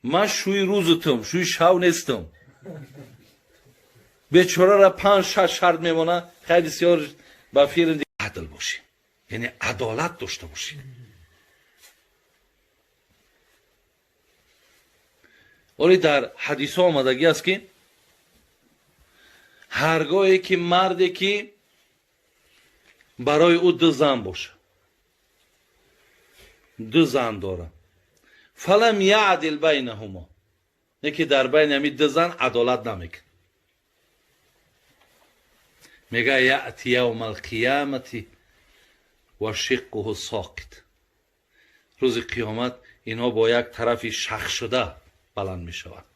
Ман шӯи рӯзутум, шӯи шав нестам. Бечорара 5-6 шарт мемона. Хеле бисёр ба филм адл бошӣ, яъне адолат дошта бошӣ. Оли дар ҳадисҳо омадагӣ аст, ки ҳаргоҳе ки марде ки барои ӯ ду зан бошад, ду зан дорад, фалам яъдил байнаҳумо, не ки дар байни ҳамин ду зан адолат намекунад, мега яъти явма алқиямати ва шиққуҳу соқит. Рӯзи қиёмат инҳо бо як тарафи шахшуда баланд мешаванд.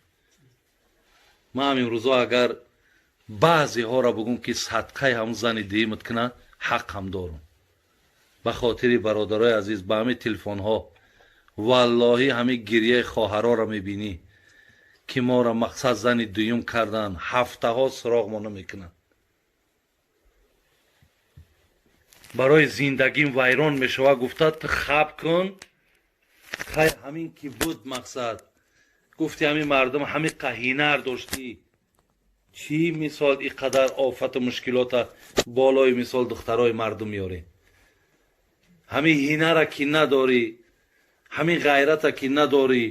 Ман ҳамин рӯзо агар баъзеҳоро бугум, ки садқаи ҳамун зани дуюмат кунад, ҳақ ҳам дорум. Ба хотири бародарои азиз, ба ҳамин телефонҳо валлоҳӣ ҳамин гирияи хоҳароро мебинӣ, ки моро мақсад зани дуюм кардан, ҳафтаҳо суроғ мо намекунанд. Барои зиндагим вайрон мешавад, гуфта ту хаб кун, хай ҳамин ки буд мақсад. Гуфти ҳамин мардум ҳамин қаҳинар доштӣ, чӣ мисол ин қадар офату мушкилота болои мисол духтарои мардум меорем? Ҳамин ҳинара ки надорӣ, ҳамин ғайрата ки надорӣ,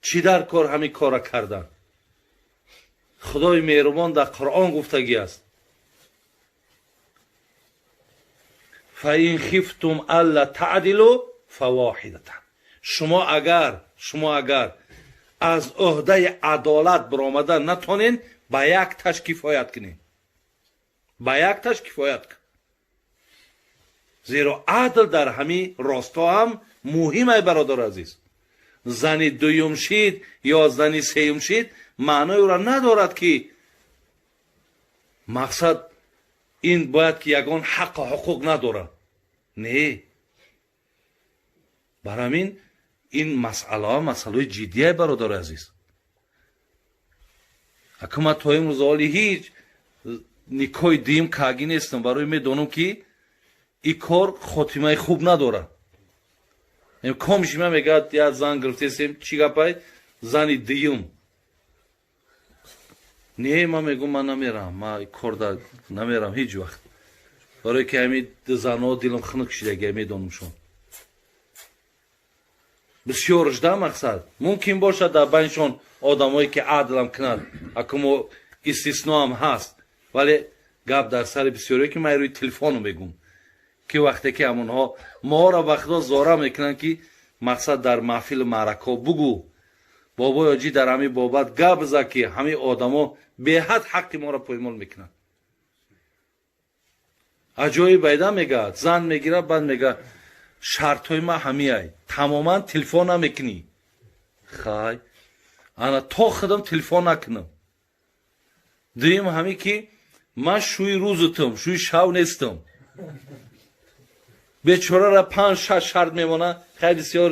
чӣ дар кор ҳамин кора кардан? Худои меҳрубон дар Қуръон гуфтагӣ аст: фаин хифтум алла таъдилу фавоҳидатан. Шумо агар аз ӯҳдаи адолат баромада натонен, ба як таш кифоят кунед, ба як таш кифоят кун. Зеро адл дар ҳамин росто ҳам муҳим ай, бародари азиз. Зани дуюм шид ё зани сеюм шид маънои ӯро надорад, ки мақсад ин бояд ки ягон ҳаққу ҳуқуқ надорад. Не, бар ҳамин ин масъалаҳо масъалаҳои ҷиддие, бародари азиз. Ака ман то имрӯз ҳоли ҳеҷ никоҳи дуюм кагӣ нестам, барои медонам, ки ин кор хотимаи хуб надорад. Комшима мегӯяд, як зан гирифтесем, чӣ гапай, зани дуюм. Не, ман мегӯм, ман намерам, ман корда намерам ҳеҷ вақт, барое ки ҳамин занҳо дилам хунук шидагия, медонамшон. Бисёрш да мақсад мумкин бошад дар байншон одамое ки адлам кунад, акумо истисноам ҳаст, вале гап дар сари бисёре, ки ман рӯи телефону мегӯм, ки вақте ки ҳамонҳо моро ба худо зора мекунанд, ки мақсад дар маҳфилу маъракаҳо бугӯ, бобои оҷӣ дар ҳамин бобат гап зад, ки ҳамин одамо беҳад ҳаққи моро поймол мекунанд. Аҷоиб байда мегӯяд, зан мегирад, баъд мегӯяд шартҳои ман ҳамиай, тамоман телефон намекунӣ. Хай ана то худам телефон накунам. Дуюм ҳамин ки ман шӯи рӯзутум, шӯи шав нестам. Бечорара 5-6 шарт мемона. Хеле бисёр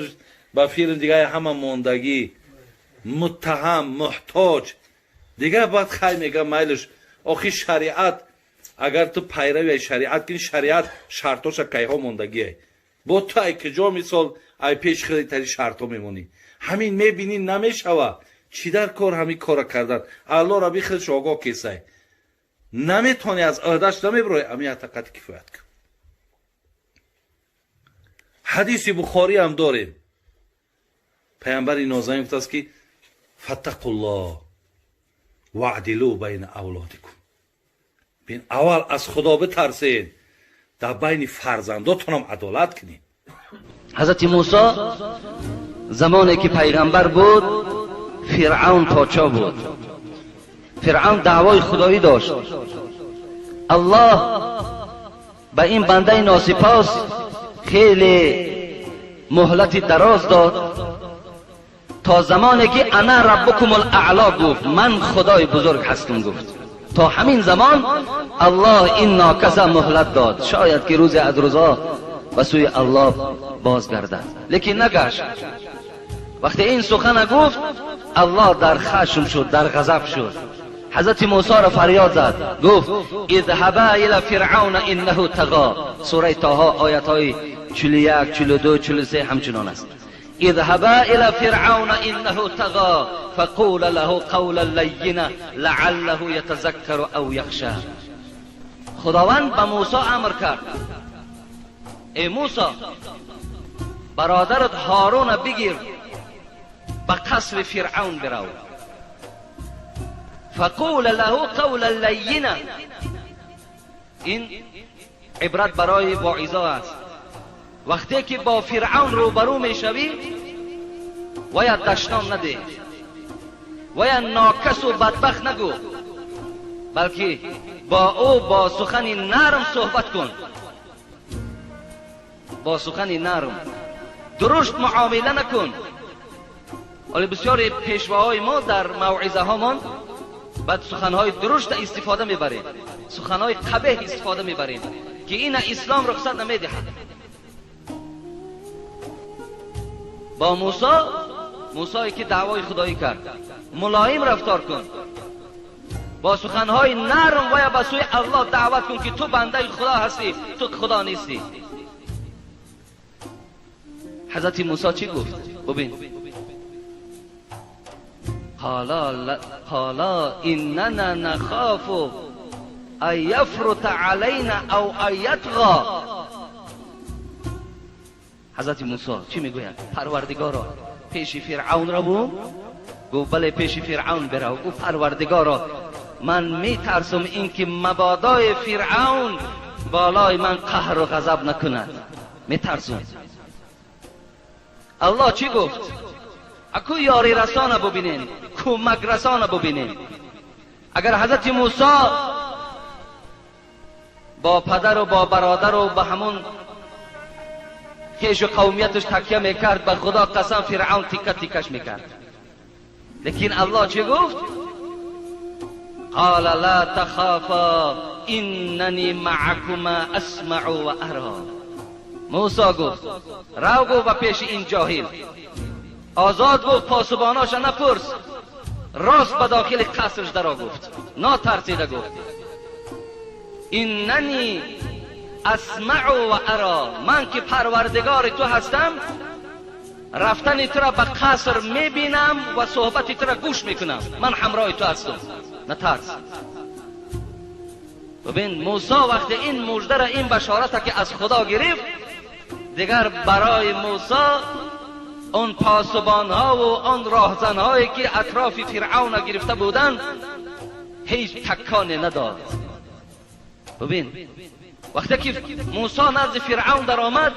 ба филм дигар ҳама мондагӣ, муттаҳам, муҳтоҷ дигар, баъд хай мега майлиш. Охи шариат, агар ту пайрави шариат кунӣ, шариат шартоша кайҳо мондагие, бо ту ай куҷо мисол ай пеш хелитари шартҳо мемонӣ? Ҳамин мебинӣ намешава, чӣ дар кор ҳамин кора кардан? Алло раби хелш огоҳ кесай, наметавонӣ, аз ӯҳдаш намебироӣ, ҳамин ятақати кифоят кун. Ҳадиси Бухорӣ ҳам дорем, паямбари нозанин гуфтааст, ки фаттақуллоҳ ваъдилу байна авлодикум. Бин, аввал аз Худо битарсед, дар байни фарзандотонам адолат кунед. Ҳазрати Мусо замоне ки пайғамбар буд, Фиръавн подшоҳ буд. Фиръавн даъвои худоӣ дошт. Аллоҳ ба ин бандаи носипос хеле муҳлати дароз дод, то замоне ки ана раббукум аъло гуфт, ман худои бузург ҳастам гуфт. То ҳамин замон Аллоҳ ин нокаса муҳлат дод, шояд ки рӯзе аз рӯзо ба сӯи Аллоҳ бозгардад, лекин нагашт. Вақте ин сухана гуфт, Аллоҳ дар хашм шуд, дар ғазаб шуд. Ҳазрати Мусоро фарёд зад, гуфт: идҳаба ила фиръавна иннаҳу тағо. Сураи Тоҳо, оятҳои 41, 42, 43 ҳамчунон аст. اذهبا إلى فرعون إنه طغى فقولا له قولا لینا لعله یتذکر أو یخشی. خداوند به موسی امر کرد ای موسی برادرت هارون بگیر به قصر فرعون برو. فقول له قولا لینا. این عبرت برای واعظا است. وقتی که با فرعون روبرو میشوی ویا دشنام نده، ویا ناکس و بدبخت نگو، بلکه با او با سخن نرم صحبت کن، با سخن نرم، درشت معامله نکن. ولی بسیاری پیشواهای ما در موعظه هامان بعد سخنهای درشت استفاده میبریم، سخنهای قبیح استفاده میبریم که این اسلام رخصت نمیدهد. با موسی، موسی که دعوای خدایی کرد، ملایم رفتار کن، با سخنهای نرم و به سوی الله دعوت کن که تو بنده خدا هستی، تو خدا نیستی. حضرت موسی چی گفت؟ ببین، قالا اننا نخاف ان یفرط علینا او ان یطغی. حضرت موسی چی میگوید؟ پروردگارا پیش فرعون را بو؟ گفت بله پیش فرعون برو. گفت پروردگارا من میترسم اینکه مبادای فرعون بالای من قهر و غضب نکند، میترسم. الله چی گفت؟ اکو یاری رسانه ببینین، کمک رسانه ببینین. اگر حضرت موسی با پدر و با برادر و با همون خیش و قومیتش تکیه میکرد، به خدا قسم فرعون تیکه تیکش میکرد. لیکن الله چی گفت؟ قال لا تخافا اننی معکما اسمع و ارا. موسی گفت رو گفت به پیش این جاهل، آزاد گفت پاسباناش نپرس، راست به داخل قصرش درا گفت، ناترسیده گفت اننی اسمع و ارا، من که پروردگار تو هستم رفتن تو را به قصر میبینم و صحبت تو را گوش میکنم، من همراه تو هستم، نترس. ببین موسی وقتی این مژده را، این بشارت که از خدا گرفت، دیگر برای موسی آن پاسبان ها و آن راهزن هایی که اطراف فرعون گرفته بودند هیچ تکانی نداد. ببین وقتی که موسی نزد فرعون در آمد،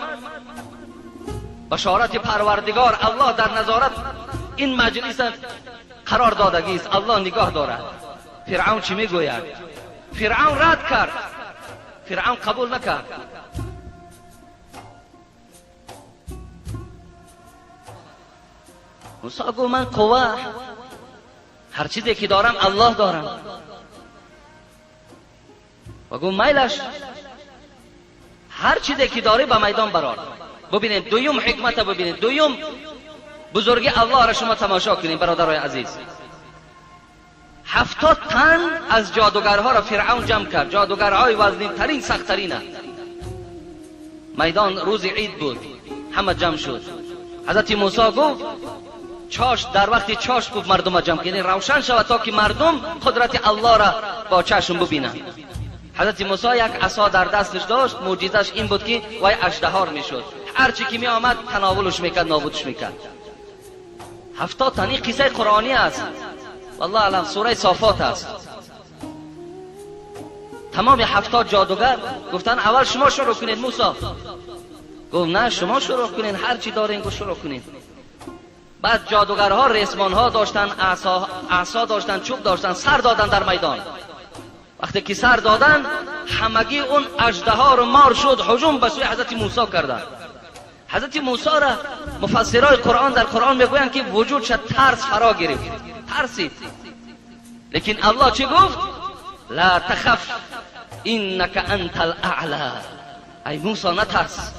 بشارت پروردگار الله در نظارت این مجلس قرار دادگی است، الله نگاه دارد. فرعون چی میگوید؟ فرعون رد کرد، فرعون قبول نکرد. موسی گفت من قوه، هر چیزی که دارم الله دارم. و گفت میلش هر چیزی که داری به میدان برار. ببینید دویم حکمت، ببینید دویم بزرگی الله را شما تماشا کنید برادرای عزیز. 70 تن از جادوگرها را فرعون جمع کرد، جادوگرهای وزنین ترین سخت ترین. میدان روز عید بود، همه جمع شد. حضرت موسی گفت چاش، در وقت چاش گفت مردم جمع کنید، روشن شود تا که مردم قدرت الله را با چشم ببینند. حضرت موسی یک عصا در دستش داشت، معجزش این بود که وای اژدهار میشد، هر چی که می آمد تناولش میکرد، نابودش میکرد. 70 تن، این قصه قرآنی است، والله اعلم سوره صافات است. تمام 70 جادوگر گفتن اول شما شروع کنید. موسی گفت نه شما شروع کنید، هر چی دارین گفت شروع کنید. بعد جادوگرها ریسمانها داشتن، عصا داشتن، چوب داشتن، سر دادن در میدان. وقتی که سر دادن همگی اون اژدها رو مار شد، هجوم به سوی حضرت موسی کردن. حضرت موسی را مفسرای قرآن در قرآن میگویند که وجودش ترس فرا گرفت، ترسید. لیکن الله چی گفت؟ لا تخف انک انت الاعلی. ای موسی نترس،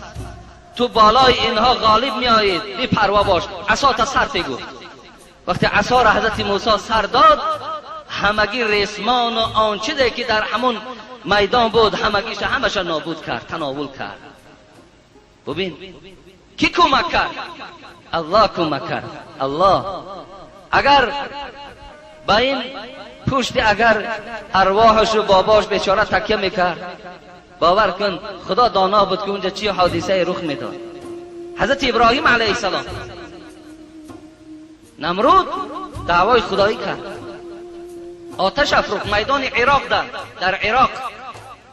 تو بالای اینها غالب میآیید، بی پروا باش، عصا تا سر گفت. وقتی عصا را حضرت موسی سر داد، همگی ریسمان و آن چیزی که در همون میدان بود همگیش همش نابود کرد، تناول کرد. ببین Ки кӯмак кард? Аллоҳ кӯмак кард. Аллоҳ. Агар ба ин пушти агар арвоҳашу бобош бечора такя мекард, бовар кун, Худо доно буд ки унҷа чӣ ҳодисае рух медод. Ҳазрати Иброҳим алайҳиссалом, Намруд даъвои худоӣ кард, оташ афрӯхт майдони Ироқ, дар Ироқ.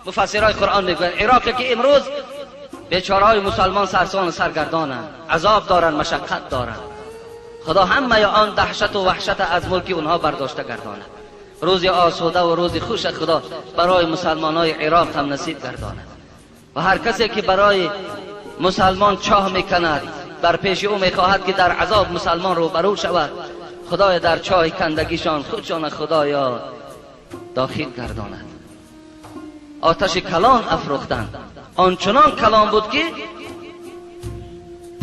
Муфассирои Қуръон мегӯянд, Ироқе ки имрӯз бечораҳои мусалмон сарсону саргардонанд, азоб доранд, машаққат доранд. Худо ҳамаи он даҳшату ваҳшата аз мулки онҳо бардошта гардонад. Рӯзи осуда ва рӯзи хуша Худо барои мусалмонҳои Ироқ ҳам насиб гардонад. Ва ҳар касе ки барои мусалмон чоҳ меканад, дар пеши ӯ мехоҳад ки дар азоб мусалмон рӯбарӯ шавад, Худоя, дар чоҳи кандагишон худшона Худоё дохил гардонад. Оташи калон афрӯхтанд, ончунон калон буд ки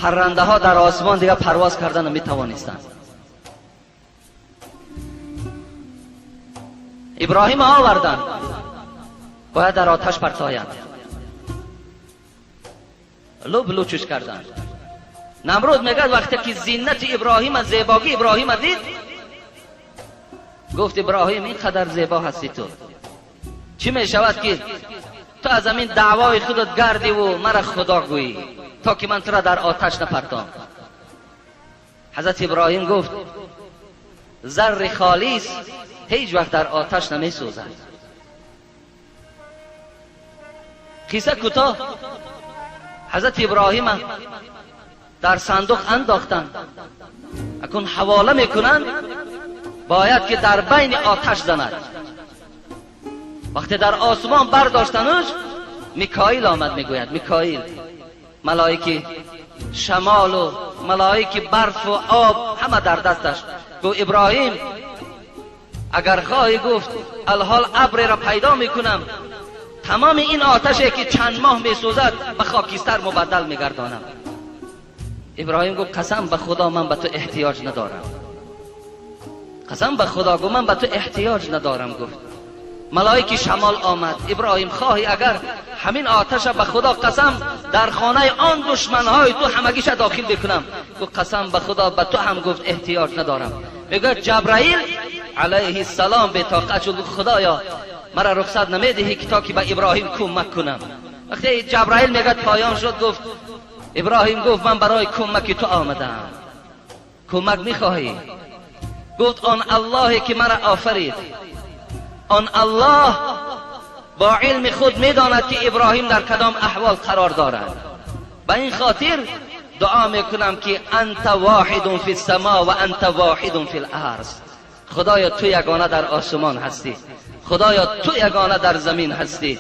паррандаҳо дар осмон дигар парвоз карда наметавонистанд. Иброҳим оварданд, бояд дар оташ партоянд. Луб лучуш карданд. Намруд мегӯяд, вақте ки зинати Иброҳима, зебогии Иброҳима дид, гуфт: Иброҳим, ин қадар зебо ҳасти ту, чӣ мешавад ки ту аз ҳамин даъвои худат гардиву мара Худо гӯӣ, то ки ман тура дар оташ напартом? Ҳазрати Иброҳим гуфт: зарри холис ҳеҷ вақт дар оташ намесӯзад. Қисса кӯтоҳ, ҳазрати Иброҳима дар сандуқ андохтанд. Акун ҳавола мекунанд, бояд ки дар байни оташ занад. Вақте дар осмон бардоштануш, Микоил омад, мегӯяд Микоил, малоики шамолу малоики барфу об ҳама дар дасташ. Гуфт: Иброҳим, агар хоҳӣ, гуфт, алҳол абреро пайдо мекунам, тамоми ин оташе ки чанд моҳ месӯзад ба хокистар мубаддал мегардонам. Иброҳим гуфт: қасам ба Худо, ман ба ту эҳтиёҷ надорам. Қасам ба Худо, гуфт, ман ба ту эҳтиёҷ надорам. Гуфт, малоики шамол омад: Иброҳим, хоҳӣ агар, ҳамин оташа ба Худо қасам, дар хонаи он душманҳои ту ҳамагиша дохил мекунам. Гуфт: қасам ба Худо, ба ту ҳам, гуфт, эҳтиёҷ надорам. Мегӯяд, Ҷабраил алайҳиссалом бетоқат шуд, гуфт: Худоё, мара рухсат намедиҳӣ ки то ки ба Иброҳим кӯмак кунам? Вақте Ҷабраил мегӯяд поён шуд, гуфт Иброҳим, гуфт: ман барои кӯмаки ту омадаам, кӯмак мехоҳӣ? Гуфт: он Аллоҳе ки мара офарид, он Аллоҳ бо илми худ медонад ки Иброҳим дар кадом аҳвол қарор дорад. Ба ин хотир дуо мекунам ки анта воҳидун фи сама ва анта воҳидун фи ларз. Худоё, ту ягона дар осмон ҳастӣ, Худоё, ту ягона дар замин ҳастӣ.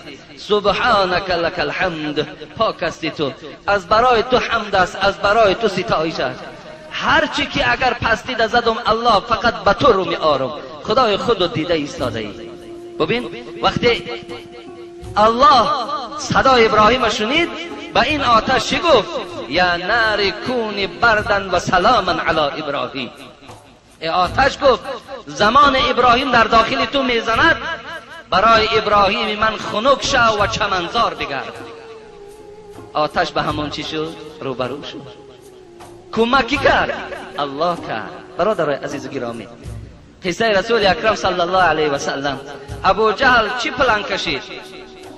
Субҳанака лакал ҳамд, пок ҳастӣ ту, аз барои ту ҳамд аст, аз барои ту ситоиш аст. Ҳарчи ки агар пастида задум, Аллоҳ, фақат ба ту рӯ меорам. Худои худу дида истодаӣ. Бубин, вақте Аллоҳ садои Иброҳима шунид, ба ин оташ чӣ гуфт? Я нари куни бардан ва саламан ало Иброҳим. Э оташ, гуфт, замони Иброҳим дар дохили ту мезанад, барои Иброҳими ман хунук шав ва чаманзор бигард. Оташ ба ҳамон чӣ шуд? Рӯбарӯ шуд. Кӯмак кӣ кард? Аллоҳ кард. Бародарои азизу гиромӣ, қиссаи Расули Акрам саллаллоҳу алайҳи васаллам, Абу Ҷаҳл чӣ план кашид?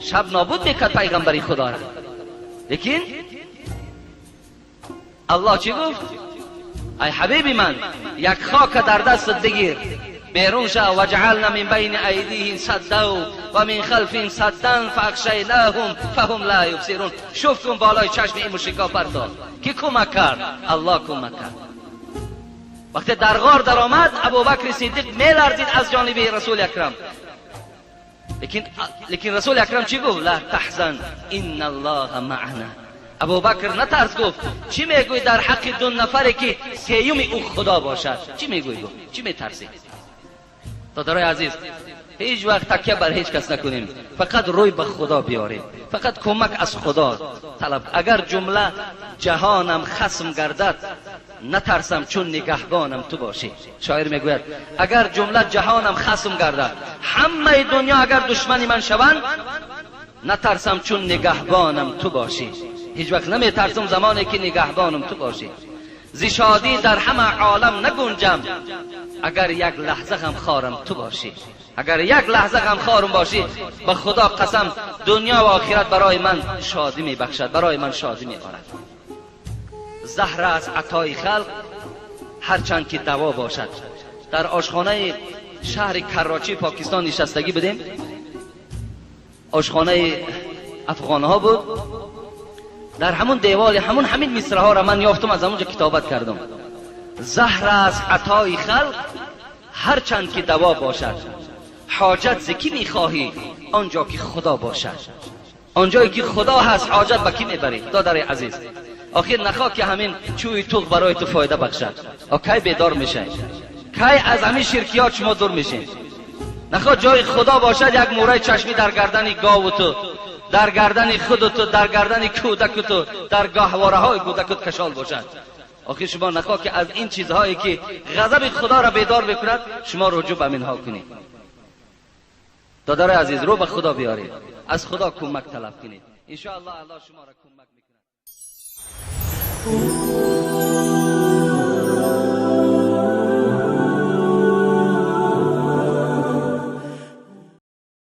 Шаб нобуд мекард пайғамбари Худоро. Лекин Аллоҳ чӣ гуфт? Ай ҳабиби ман, як хока дар дастат бигир, берун шав. Ваҷаална мин байни айдиҳим саддан ва мин халфиҳим саддан фаағшайнаҳум фаҳум ла юбсирун. Шуф кун, болои чашми ин мушрикҳо партов. Кӣ кӯмак кард? Аллоҳ кӯмак кард. Вақте дар ғор даромад, Абубакри Сиддиқ меларзид аз ҷониби Расули Акрам. Лекин Расули Акрам чӣ гуфт? Ла таҳзан, инна Аллоҳа маъана. Абубакр, натарс, гуфт, чӣ мегӯӣ дар ҳаққи ду нафаре ки сеюми ӯ Худо бошад? Чӣ мегӯӣ? Гуфт, чӣ метарсӣ? Додарои азиз, ҳеҷ вақт такя бар ҳеҷ кас накунем, фақат рӯй ба Худо биёрем, фақат кӯмак аз Худо талаб. Агар ҷумла ҷаҳонам хасм гардад, натарсам, чун нигаҳбонам ту бошӣ. Шоир мегӯяд: агар ҷумла ҷаҳонам хасм гардад, ҳамаи дунё агар душмани ман шаванд, натарсам, чун нигаҳбонам ту бошӣ. Ҳеҷ вақт наметарсам замоне ки нигаҳбонам ту бошӣ. Зи шодӣ дар ҳама олам нагунҷам, агар як лаҳза ғамхорам ту бошӣ. Агар як лаҳза ғамхорам бошӣ, ба Худо қасам, дунё ва охират барои ман шодӣ мебахшад, барои ман шодӣ меорад. Заҳр аст атои халқ, ҳарчанд ки даво бошад. Дар ошхонаи шаҳри Карочи Покистон нишастагӣ будем. Ошхонаи афғонҳо буд. Дар ҳамун деволи ҳамун ҳамин мисраҳоро ман ёфтам, аз ҳамунҷо китобат кардам. Заҳр аст атои халқ, ҳарчанд ки даво бошад. Ҳоҷат зи кӣ мехоҳӣ, он ҷо ки Худо бошад. Он ҷое ки Худо ҳаст, ҳоҷат ба кӣ мебарӣ? Додари азиз, охир нахоҳ ки ҳамин чӯи туғ барои ту фоида бахшад. О кай бедор мешавӣ? Кай аз ҳамин ширкиёт шумо дур мешед? Нахоҳ ҷои Худо бошад, як мӯраи чашмӣ дар гардани гову ту, дар гардани худу ту, дар гардани кӯдаку ту, дар гаҳвораҳои кӯдакут кашол бошад. Охир шумо нахоҳ ки аз ин чизҳое ки ғазаби Худоро бедор мекунад, шумо руҷӯъ ба минҳо кунед. Додарои азиз, рӯ ба Худо биёред, аз Худо кӯмак талаб кунед. Иншоаллоҳ, Аллоҳ шуморо кӯмак мекунад.